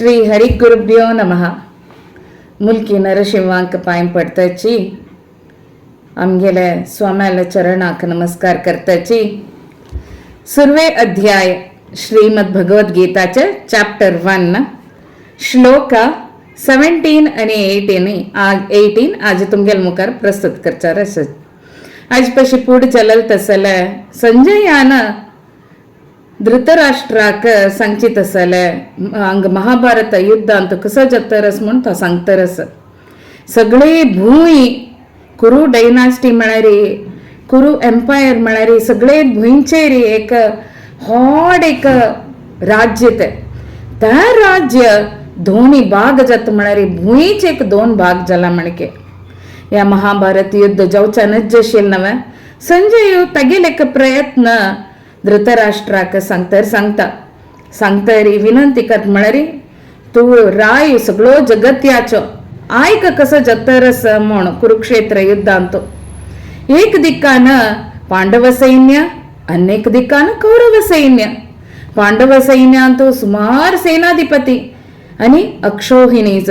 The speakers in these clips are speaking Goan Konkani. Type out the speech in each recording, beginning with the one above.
ಶ್ರೀ ಹರಿಗುರುಭ್ಯೋ ನಮಃ. मुलकी नरशिंवांक पांय पडताची, आमगेले स्वाम्याल्या चरणाक नमस्कार करताची. सुरवे अध्याय श्रीमद भगवद्गीताचे चॅप्टर 1 श्लोक 17 आणि 18 आज 18 आज तुमगेल मुखार प्रस्तुत करचार आसत. आज पशी पुढे चलल तसले संजयान धृतराष्ट्राक सांगची तसले हांगा महाभारत युद्धांत कसो जातरस म्हूण तो सांगतरस. सगळे भूंय कुरू डायनास्टी म्हळ्यार कुरू एम्पायर म्हळ्यार सगळे भुंयचेर एक व्हड एक राज्य तें. त्या राज्य दोनी भाग जाता म्हळ्यार भुंयचे एक दोन भाग जाला म्हणके ह्या महाभारत युद्ध जावच्या नज्ज आशिल्लें नवें. संजय तागेले एक प्रयत्न धृतराष्ट्राक सांगतर सांगता सांगतरी विनंती करता म्हळ्यार तूं राय सगळो जगत्याचो आयक कसो जातरस म्हूण कुरुक्षेत्र युद्धांत एक दिक्कान पांडव सैन्य अनेक दिक्कान कौरव सैन्य. पांडव सैन्यांत सुमार सेनाधिपती आनी अक्षोहिणीज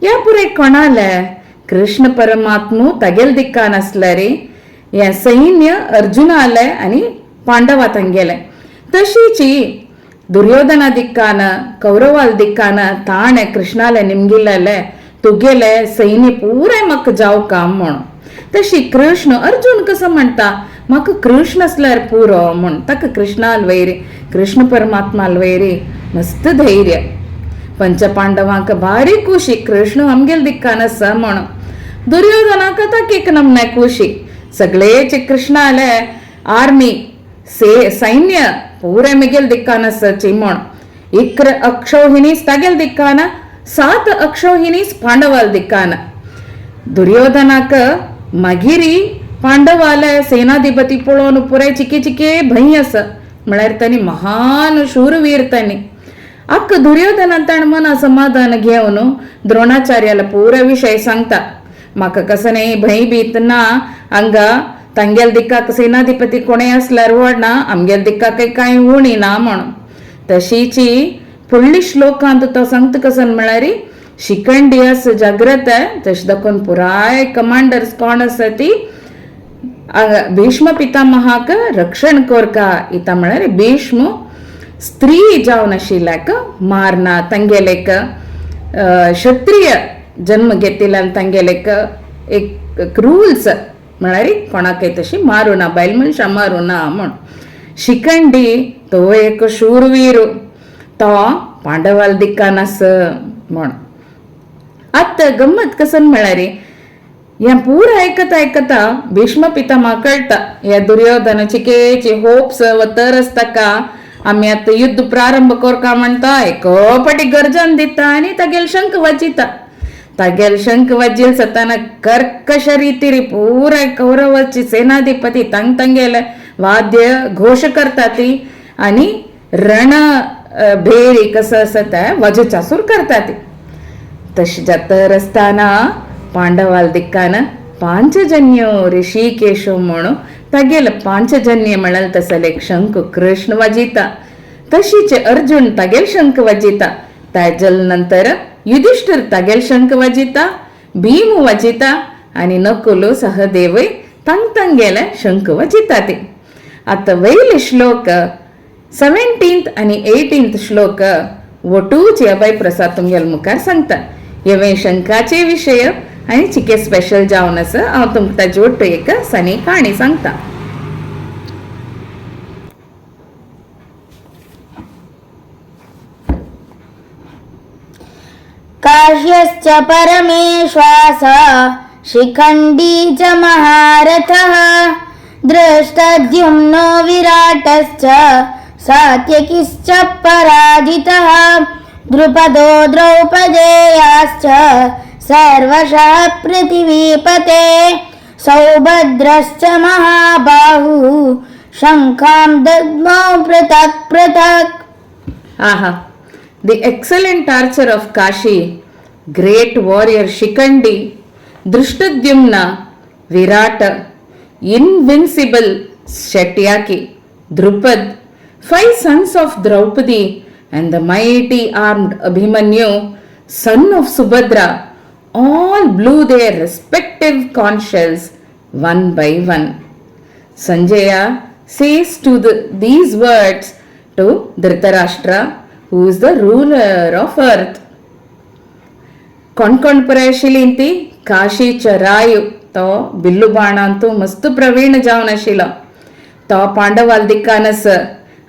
ह्या पुराय कोणाले कृष्ण परमात्मू तागेल दिक्कान आसल्यार हें सैन्य अर्जुनाले आनी पांडवा तांगेले. तशीची दुर्योधना दिक्कान कौरवाल दिक्कान ताणें कृष्णाले निमगिल्लेले तुगेले सैन्य पुराय म्हाका जावं काम म्हूण. तशी कृष्ण अर्जुन कसो म्हणटा म्हाका कृष्ण आसल्यार पुरो म्हूण. ताका कृष्णाल वैरी कृष्ण परमात्माल वैरी मस्त धैर्य. पंचपांडवांक भारी खुशी कृष्ण आमगेल दिक्कान आसा म्हूण. दुर्योधनाक ताका एक नमने खुशी सगळेचे कृष्णाले आर्मी से सैन्य पुरे मिगेल दिक्कान आसाची म्हूण. 11 अक्षौहिणीस तागेल दिक्कान, 7 अक्षौहिणीस पांडवाल दिक्कान. दुर्योधनाक मागीर पांडवाले सेनाधिपती पळोवन पुराय चिके चिके भंय आसा म्हळ्यार तांणी महान शूरवीर तांणी. अक्क दुर्योधनान ताणें मना समाधान घेवन द्रोणाचार्याला पुराय विशय सांगता म्हाका कसो न्ही भंय भीत ना हांगा तांगेल दिक्काक सेनाधिपती कोणेय आसल्यार व्हडना आमगेल दिक्काक कांय उणी ना म्हणून. तशीची फुडली श्लोकांत तो सांगता कसो म्हळ्यार शिखंडी आसा जाग्रत तशें दाखोवन पुराय कमांडर्स कोण आसा ती भीष्म पितामहाक रक्षण करका इता म्हळ्यार भीष्म स्त्री जावन आशिल्ल्याक मारना तांगेलेक क्षत्रिय जन्म घेतिल्ल्यान तांगेलेक एक रुल्स म्हळ्यार कोणाकय तशी मारूं ना बायल मनशां मारूं ना म्हूण. शिखंडी तो एक शूरवीर तो पांडवाल दिक्कान आस म्हूण. आतां गम्मत कसन म्हळ्यार हें पुराय आयकता आयकता भीष्म पितामह कळटा ह्या दुर्योधनाची केची होप्स वतर आसता का आमी आतां युद्ध प्रारंभ करका म्हणटा एकोपाटी गर्जन दिता आनी तागेल शंख वाजयता. तागेल शंख वाजील सताना कर्कश रितीर पुराय कौरवाची सेनाधिपती तांग तांगेले वाद्य घोश करता ती आनी रण भेरी कसं आसा तें वजचासूर करता ती. तशें जातर आसतना पांडवाल दिक्कान पांचजन्य ऋषिकेश म्हणून तागेले पांचजन्य म्हणल तसले एक शंख कृष्ण वाजयता. तशीच अर्जुन तागेल शंख वाजयता. ताजल नंतर युधिष्ठिर तागेल शंख वाजयता, भीम वाजयता आनी नकुल सहदेवय तांग तांगेले शंख वाजयता ते. आतां वयले श्लोक 17th आनी 18th श्लोक वटूच अभय प्रसाद तुमगेल मुखार सांगता. हेवे शंखाचे विशय आनी चिके स्पेशल जावन आसा हांव तुमकां ताजी वट्टू एक सनी काणी सांगता. काश्यश्च परमेश्वास शिखण्डी च महारथः धृष्टद्युम्नो विराटश्च सात्यकिश्च पराजितः द्रुपदो द्रौपदेयाश्च सर्वशः पृथिवीपते सौभद्रश्च महाबाहुः शङ्खां दद्मौ पृथक् पृथक्. आहा. The excellent archer of Kashi, great warrior Shikhandi, Dhrishtadyumna, Virata, invincible Satyaki, Drupad, 5 sons of Draupadi and the mighty armed Abhimanyu, son of Subhadra, all blew their respective conch shells one by one. Sanjaya says to these words to Dhritarashtra, who is the ruler of earth. कोण कोण पुराय आशिल्ली ती काशीचो रायू, तो बिल्लू बाणांतू मस्त प्रवीण जावन आशिल्लो, तो पांडवाल दिक्कान आसा.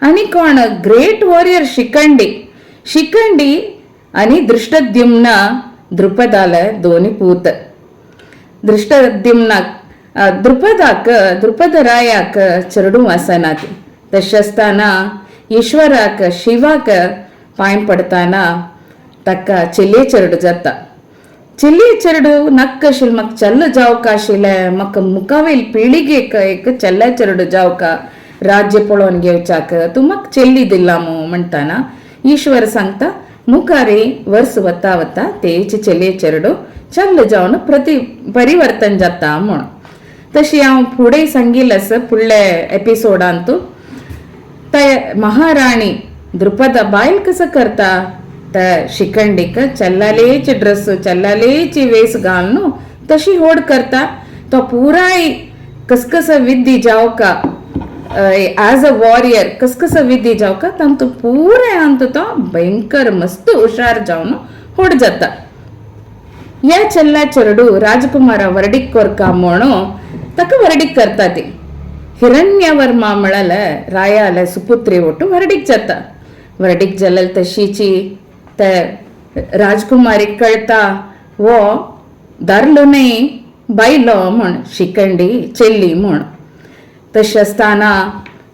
आनी कोण ग्रेट वॉरियर शिखंडी, शिखंडी आनी दृष्टद्युम्न द्रुपदाले दोनी पूत. दृष्टद्युम्नाक द्रुपदाक द्रुपद रायाक चेडूं आसनात. तशें आसतना ईश्वराक शिवाक पांय पडताना ताका चेलये चेडूं जाता. चेलये चेडूं नाका आशिल्लें, म्हाका चल्ल जावका आशिल्लें, म्हाका मुखावेल पिळगेक एक चेल्ले चेडूं जावका राज्य पळोवन घेवच्याक, तूं म्हाका चेल्ली दिला मू म्हणटाना ईश्वर सांगता मुखारी वर्स वता वता तेच चेलये चेडूं चल्ल जावन प्रति परिवर्तन जाता म्हूण. तशी हांव फुडें सांगील आसा फुडल्या एपिसोडांतू. ते महाराणी द्रुपदा बायल कसं करता, त्या शिखंडीक चल्लालेच ड्रेस चल्लालेची वेस घालून तशी होड करता. तो पुराय कसकस विद्दी जावका ॲज अ वॉरियर कसकस विद्दी जावका तांतू पुराय अंत तो भयंकर मस्त हुशार जावन होड जाता. या चल्ला चेरडू राजकुमारा वरडीक कोरका म्हणून ताका वरडीक करता. ती हिरण्यवर्मा म्हळ्यार रायाले सुपुत्री ಒಟ್ಟು वरडीक जाता. वरडीक जाल्यार तशीची ते राजकुमारीक कळटा वो दारलो न्हय बायलो म्हण, शिखंडी चेल्ली म्हण. तशें आसतना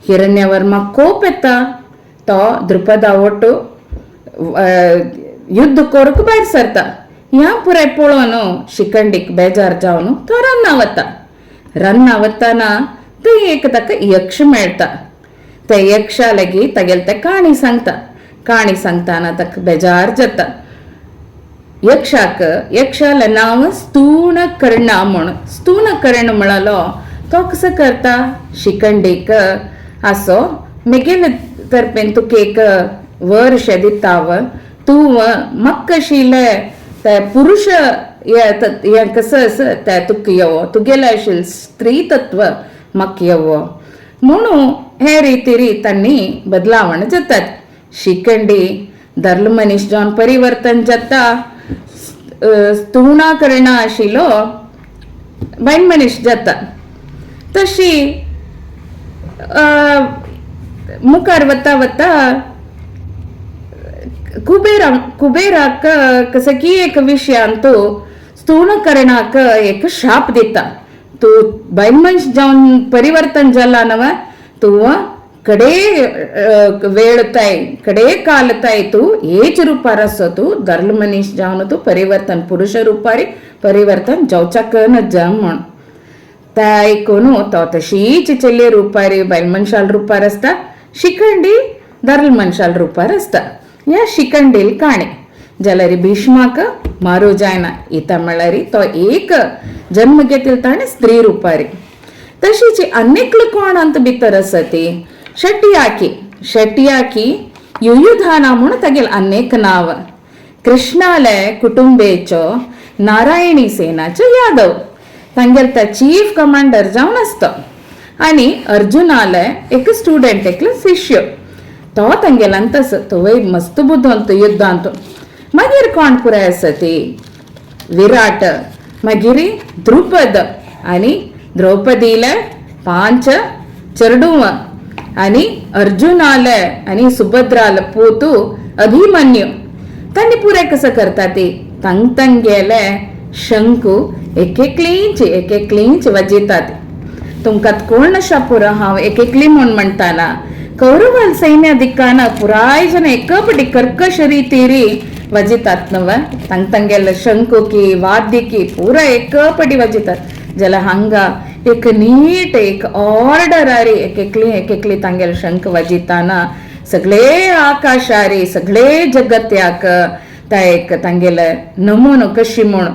हिरण्यवर्मा कोप येता, तो द्रुपदा ಒಟ್ಟು युद्ध करूंक भायर सरता. ह्या पुराय पळोवन शिखंडीक बेजार जावन तो रन्ना वता. रन्ना वतना थंय एक ताका यक्ष मेळटा. त्या यक्षा लागीं तागेले ते काणी सांगता. काणी सांगतना ताका बेजार जाता. यक्षाक यक्षाले नांव स्थूणकर्ण म्हूण. स्थूणकर्ण म्हळालो तो कसो करता शिखंडीक आसो मेगेले तर्फेन तुका एक वर्ष दिता, तूं म्हाका आशिल्लें ते पुरुष हें कसो आसा तें तुका येवो, तुगेलें आशिल्लें स्त्री तत्व म्हाका येवो म्हणून हे रितीरी तांणी बदलावण जातात. शिखंडी दादलो मनीस जावन परिवर्तन जाता, स्थूणकर्ण आशिल्लो बायल मनीस जाता. तशी मुखार वता वता कुबेरा कुबेराक कसं की एक विशयांत स्थूणकर्णाक एक शाप दिता, तूं बायल मनीस जावन परिवर्तन जाला नव, तूं कडे वेळ ताय कडे काल ताय तूं हेच रुपार आसो, तूं दादलो मनीस जावन तूं परिवर्तन पुरुष रुपारी परिवर्तन जावच्याक नज म्हूण. ते आयकून तो तशीच चली रुपारी बायल मनशाल रुपार आसता, शिखंडी दादलो मनशाल रुपार आसता. ह्या शिखंडील काणी जाल्यार भीष्माक मारू जायना इता म्हळ्यार तो एक जन्म घेतिल्लो ताणें स्त्री रुपारी. तशीच आनेकलो कोण अंत भितर आसा ती शटियाकी. शटियाकी युयुधाना म्हूण तागेलें अनेक नांव. कृष्णाले कुटुंबेचो नारायणी सेनाचो यादव, तांगेलो तो चीफ कमांडर जावन आसतो आनी अर्जुनाले एक स्टुडंट एकलो शिष्य तो तांगेलो आसा, तोवय मस्त बुदवंत युद्धांत. मागीर कोण पुराय आसा ती विराट, मागीर द्रुपद आनी द्रौपदीले पांच चेडूं आनी अर्जुनाले आनी सुभद्राले पूत अभिमन्यू. तांणी पुराय कसं करता ती तांग तांगेले शंकू एक एकलींच एक एकलींच वाजयतात. तुमकां कोण अशा पुरो हांव एक एकली म्हूण म्हणटाना कौरवाल सैन्य दिक्कान पुराय जण एकपटी कर्कश रितीरी वाजयतात नव, तांग तांगेले शंकुकी वाद्यकी पुरा एकपटी वाजयतात. जाल्यार हांगा एक नीट एक ऑर्डर आरी एक एकली एक एकली तांगेले शंख वाजयताना सगळे आकाशारी सगळे जगत्याक त्या एक तांगेले नमूनो कशी म्हूण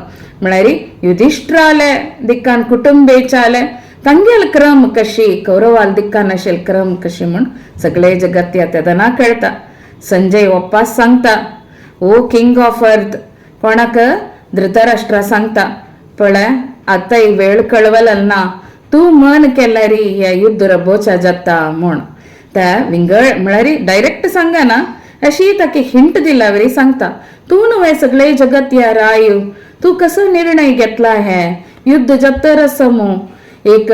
म्हळ्यार युधिश्ठराले दिक्कान कुटुंबेच्याले तांगेल क्रम कशी कौरवाल दिक्कान आशिल्ले क्रम कशी म्हूण सगळे जगत्या तेदना कळटा. संजय ओप्पास सांगता, ओ किंग ऑफ अर्थ, कोणाक धृतराष्ट्रा सांगता, पळय आतां वेळ कळवल ना, तूं मन केल्यार ह्या युद्ध रबोचा जाता म्हूण. त्या विंगड म्हळ्यार डायरेक्ट सांगना, अशी ताका हिंट दिल्या वरी सांगता, तूं न्हय सगळे जगत या राय, तूं कसो निर्णय घेतला हे युद्ध जातर आसा मू, एक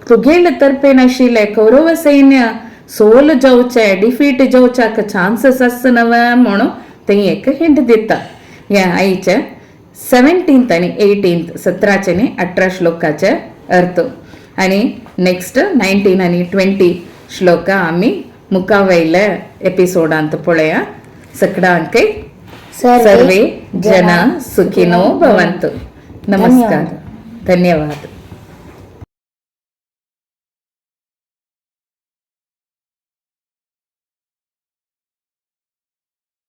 तुगेले तर्फेन आशिल्ले कौरव सैन्य सोल जावचे, डिफीट जावच्याक चान्सीस आसा नवे म्हणून थंय एक हिंट दिता. ह्या आयचे 17th आनी 18th, 17 आनी 18 श्लोकाचे अर्थ, आनी नेक्स्ट 19 आनी 20 श्लोक आमी मुखा वयल्या एपिसोडांत पळया. सगळ्यांकय सर्वे जना सुखिनो भवन्तु. नमस्कार, धन्यवाद.